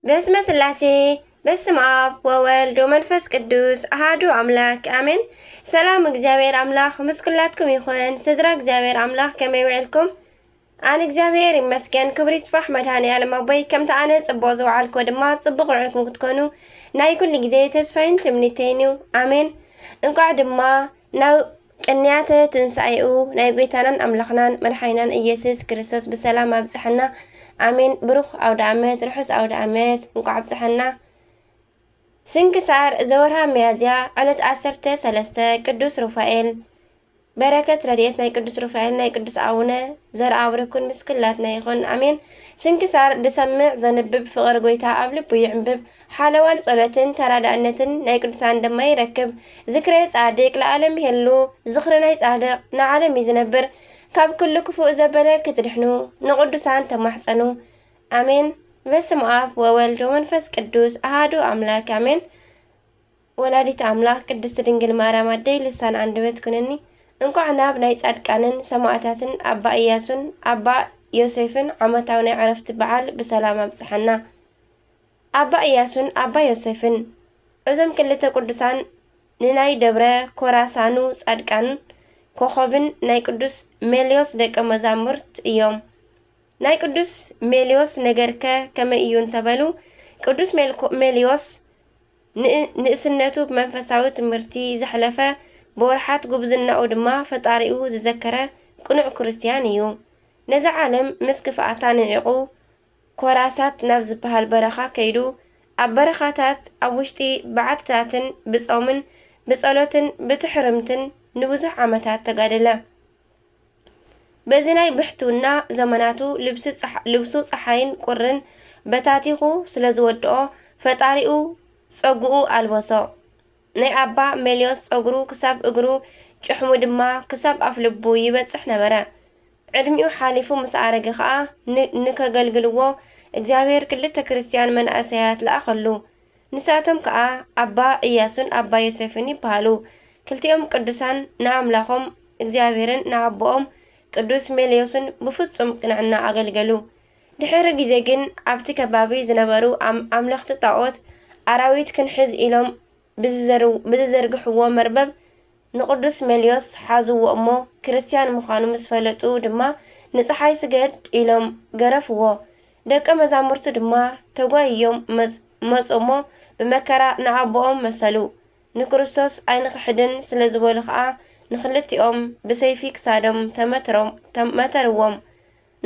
በስመ ስላሴ፣ በስመ ኣብ ወወልድ ወመንፈስ ቅዱስ ኣሃዱ ኣምላክ ኣሜን። ሰላም እግዚኣብሔር ኣምላኽ ምስ ኩላትኩም ይኹን። ስድራ እግዚኣብሔር ኣምላኽ ከመይ ውዕልኩም? ኣነ እግዚኣብሔር ይመስገን፣ ክብሪ ይስፋሕ መድኃኔ ዓለም ኣቦይ። ከምቲ ኣነ ጽቡቕ ዝወዓልኩዎ ድማ ጽቡቕ ውዕልኩም ክትኮኑ ናይ ኩሉ ግዜ ተስፋይን ትምኒተይን እዩ። ኣሜን። እንቋዕ ድማ ናብ ቅንያተ ትንሳኤኡ ናይ ጐይታናን ኣምላኽናን መድሓኒናን ኢየሱስ ክርስቶስ ብሰላም ኣብጽሐና። ኣሜን። ብሩኽ ኣውደ ዓመት፣ ርሑስ ኣውደ ዓመት፣ እንቋዕ ኣብጽሐና። ስንክሳር ዘወርሃ ሚያዝያ ዕለት ዓሰርተ ሰለስተ ቅዱስ ሩፋኤል። በረከት ረድኤት ናይ ቅዱስ ሩፋኤል ናይ ቅዱስ ኣቡነ ዘርኣብሩክን ምስ ኩላትና ይኹን። ኣሜን። ስንክሳር ዝሰምዕ ዘንብብ ፍቕሪ ጐይታ ኣብ ልቡ ይዕንብብ። ሓለዋን ጸሎትን ተራዳእነትን ናይ ቅዱሳን ድማ ይረክብ። ዝክረ ጻድቅ ለዓለም ይሄሉ። ዝኽሪ ናይ ጻድቕ ንዓለም እዩ ዝነብር። ካብ ኩሉ ክፉእ ዘበለ ክትድሕኑ ንቅዱሳን ተማሕጸኑ። ኣሜን። በስመ ኣብ ወወልድ ወመንፈስ ቅዱስ ኣሃዱ ኣምላክ ኣሜን። ወላዲት ኣምላኽ ቅድስት ድንግል ማርያም ኣደይ ልሳን ኣንደበት ኩንኒ። እንቋዕ ናብ ናይ ጻድቃንን ሰማዕታትን ኣባ ኢያሱን ኣባ ዮሴፍን ዓመታዊ ናይ ዕረፍቲ በዓል ብሰላም ኣብጽሓና። ኣባ ኢያሱን ኣባ ዮሴፍን። እዞም ክልተ ቅዱሳን ንናይ ደብረ ኮራሳኑ ጻድቃን ኮኸብን ናይ ቅዱስ ሜልዮስ ደቀ መዛሙርት እዮም። ናይ ቅዱስ ሜልዮስ ነገርከ ከመይ እዩ እንተበሉ፣ ቅዱስ ሜልኮ-፣ ሜልዮስ ንእ-፣ ንእስነቱ ብመንፈሳዊ ትምህርቲ ዘሕለፈ፣ ብወርሓት ጉብዝናኡ ድማ ፈጣሪኡ ዝዘከረ ቅኑዕ ክርስትያን እዩ። ነዛ ዓለም ምስ ክፍኣታ ንዒቑ፣ ኮራሳት ናብ ዝበሃል በረኻ ከይዱ፣ ኣብ በረኻታት፣ ኣብ ውሽጢ በዓትታትን ብጾምን ብጸሎትን ብትሕርምትን ንብዙሕ ዓመታት ተጋደለ። በዚ ናይ ብሕትውና ዘመናቱ ልብሲ ጸሓ-፣ ልብሱ ጸሓይን ቁርን በታቲኹ ስለ ዝወድኦ፣ ፈጣሪኡ ጸጉኡ ኣልበሶ። ናይ ኣባ ሜልዮስ ጸጉሩ ክሳብ እግሩ፣ ጭሕሙ ድማ ክሳብ ኣፍልቡ ይበጽሕ ነበረ። ዕድሚኡ ሓሊፉ ምስ ኣረገ ኸኣ፣ ን-፣ ንከገልግልዎ እግዚኣብሔር ክልተ ክርስትያን መናእሰያት ለኣኸሉ። ንሳቶም ከኣ ኣባ ኢያሱን ኣባ ዮሴፍን ይበሃሉ። ክልቲኦም ቅዱሳን ንኣምላኾም እግዚኣብሔርን ንኣቦኦም ቅዱስ ሜልዮስን ብፍጹም ቅንዕና ኣገልገሉ። ድሕሪ ግዜ ግን ኣብቲ ከባቢ ዝነበሩ ኣም-፣ ኣምለኽቲ ጣኦት፣ ኣራዊት ክንሕዝ ኢሎም ብዝዘርው-፣ ብዝዘርግሕዎ መርበብ ንቅዱስ ሜልዮስ ሓዝዎ እሞ፣ ክርስትያን ምዃኑ ምስ ፈለጡ ድማ፣ "ንጸሓይ ስገድ" ኢሎም ገረፍዎ። ደቀ መዛሙርቱ ድማ ተጓይዮም መጽ-፣ መጹ እሞ፣ ብመከራ ንኣቦኦም መሰሉ። ንክርስቶስ ኣይንኽሕድን ስለ ዝበሉ ኸኣ፣ ንኽልቲኦም ብሰይፊ ክሳዶም ተመትሮም-፣ ተመተርዎም።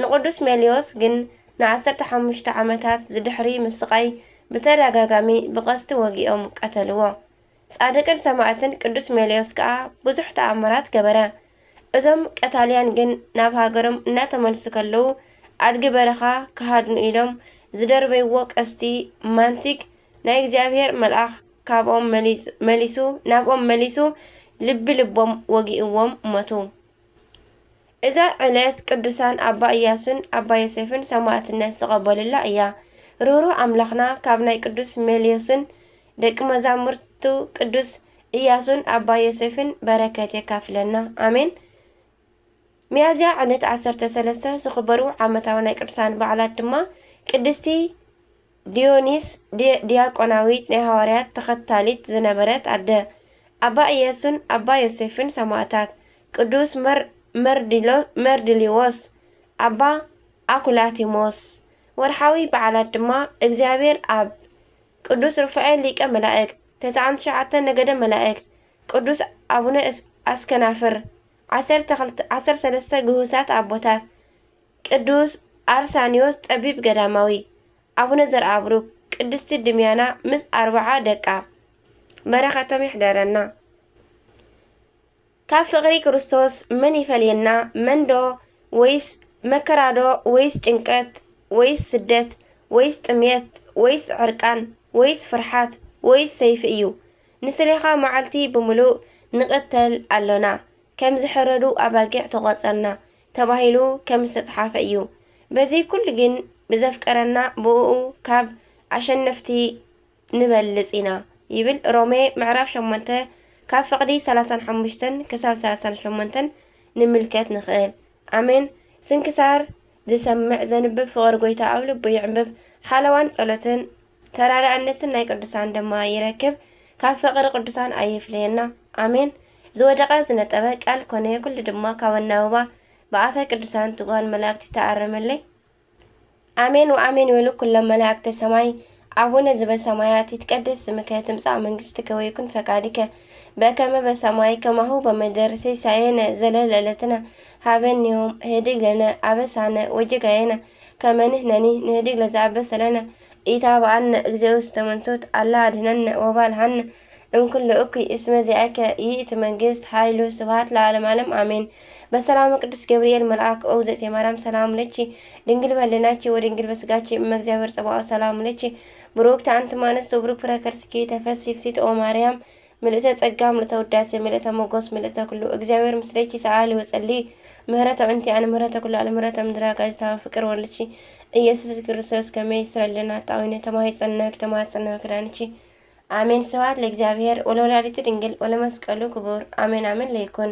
ንቅዱስ ሜልዮስ ግን ንዓሰርተ ሓሙሽተ ዓመታት ዝድሕሪ ምስቓይ ብተደጋጋሚ ብቐስቲ ወጊኦም ቀተልዎ። ጻድቅን ሰማዕትን ቅዱስ ሜልዮስ ከኣ ብዙሕ ተኣምራት ገበረ። እዞም ቀታልያን ግን ናብ ሃገሮም እናተመልሱ ከለዉ፣ ኣድጊ በረኻ ክሃድኑ ኢሎም ዝደርበይዎ ቀስቲ ማንቲግ ናይ እግዚኣብሔር መልኣኽ ካብኦም መሊሱ፣ መሊሱ፣ ናብኦም መሊሱ ልቢ ልቦም ወጊእዎም ሞቱ። እዛ ዕለት ቅዱሳን ኣባ ኢያሱን ኣባ ዮሴፍን ሰማዕትነት ዝተቐበሉላ እያ። ርህሩህ ኣምላኽና ካብ ናይ ቅዱስ ሜልዮስን ደቂ መዛሙርቱ ቅዱስ ኢያሱን ኣባ ዮሴፍን በረከት የካፍለና። ኣሜን። ሚያዝያ ዕለት ዓሰርተ ሰለስተ ዝኽበሩ ዓመታዊ ናይ ቅዱሳን በዓላት ድማ ቅድስቲ ዲዮኒስ ዲ-፣ ዲያቆናዊት ናይ ሃዋርያት ተኸታሊት ዝነበረት ኣደ፣ ኣባ ኢያሱን ኣባ ዮሴፍን ሰማዕታት፣ ቅዱስ መር-፣ መርዲሎ-፣ መርዲሊዎስ፣ ኣባ ኣኩላቲሞስ። ወርሓዊ በዓላት ድማ እግዚኣብሔር ኣብ፣ ቅዱስ ሩፋኤል ሊቀ መላእክት፣ ተስዓን ትሽዓተ ነገደ መላእክት፣ ቅዱስ ኣቡነ እስ-፣ ኣስከናፍር፣ ዓሰርተ ክልተ፣ ዓሰርተ ሰለስተ ግሁሳት ኣቦታት፣ ቅዱስ ኣርሳንዮስ ጠቢብ ገዳማዊ፣ ኣቡነ ዘርኣብሩክ፣ ቅድስቲ ድምያና ምስ ኣርብዓ ደቃ። በረኸቶም ይሕደረና። ካብ ፍቕሪ ክርስቶስ መን ይፈልየና? መንዶ ወይስ መከራዶ ወይስ ጭንቀት ወይስ ስደት ወይስ ጥሜት ወይስ ዕርቃን ወይስ ፍርሓት ወይስ ሰይፊ እዩ? ንስሌኻ መዓልቲ ብምሉእ ንቕተል ኣሎና፣ ከም ዝሕረዱ ኣባጊዕ ተቖጸርና ተባሂሉ ከም ዝተጽሓፈ እዩ። በዚ ኩሉ ግን ብዘፍቀረና ብእኡ ካብ ኣሸነፍቲ ንበልጽ ኢና ይብል ሮሜ ምዕራፍ ሸሞንተ ካብ ፍቕዲ ሰላሳን ሓሙሽተን ክሳብ ሰላሳን ሸሞንተን ንምልከት ንኽእል። ኣሜን። ስንክሳር ዝሰምዕ ዘንብብ ፍቕሪ ጐይታ ኣብ ልቡ ይዕንብብ። ሓለዋን ጸሎትን ተራዳእነትን ናይ ቅዱሳን ድማ ይረክብ። ካብ ፍቕሪ ቅዱሳን ኣይፍለየና። ኣሜን። ዝወደቐ ዝነጠበ ቃል ኮነ ኩሉ ድማ ካብ ኣናውባ ብኣፈ ቅዱሳን ትጓን መላእክቲ ተኣረመለይ። ኣሜን ወኣሜን ይበሉ ኩሎም መላእክተ ሰማይ። ኣቡነ ዘበሰማያት ይትቀደስ ስምከ ትምጻእ መንግስትከ ወይኩን ፈቃድከ በከመ በሰማይ ከማሁ በምድር። ሲሳየነ ዘለለዕለትነ ሃበኒ ዮም ህድግ ለነ አበሳነ ወጌጋየነ ከመ ንሕነኒ ንህድግ ለዘአበሰ ለነ። ኢታብአነ እግዚኦ ውስተ መንሱት አላ አድህነነ ወባልሃነ እምኩሉ እኩይ እስመ ዚአከ ይእቲ መንግስት ኃይሉ ስብሐት ለዓለመ ዓለም አሜን። በሰላመ ቅዱስ ገብርኤል መልአክ ኦግዝእትየ ማርያም ሰላም ለኪ ድንግል በህሊናኪ ወድንግል በስጋኪ እመ እግዚአብሔር ጸባኦት ሰላም ለኪ ብሩክት አንቲ እም አንስት ወብሩክ ፍሬ ከርስኪ ተፈሲ ፍሲት ኦ ማርያም ምልእተ ጸጋ ምልእተ ውዳሴ ምልእተ ሞጎስ ምልእተ ኩሉ እግዚአብሔር ምስሌኪ ሰአሊ ወጸሊ ምህረተ እንቲአን ምህረተ ኩሉ አለ ምህረተ ምድረ ጋዜታዊ ፍቅር ወልኪ ኢየሱስ ክርስቶስ ከመይ ይስረልና ጣዊነ ተማሂጸነክ ተማጸነክ ዳንኪ አሜን። ስብሐት ለእግዚአብሔር ወለወላዲቱ ድንግል ወለመስቀሉ ክቡር አሜን አሜን ለይኩን።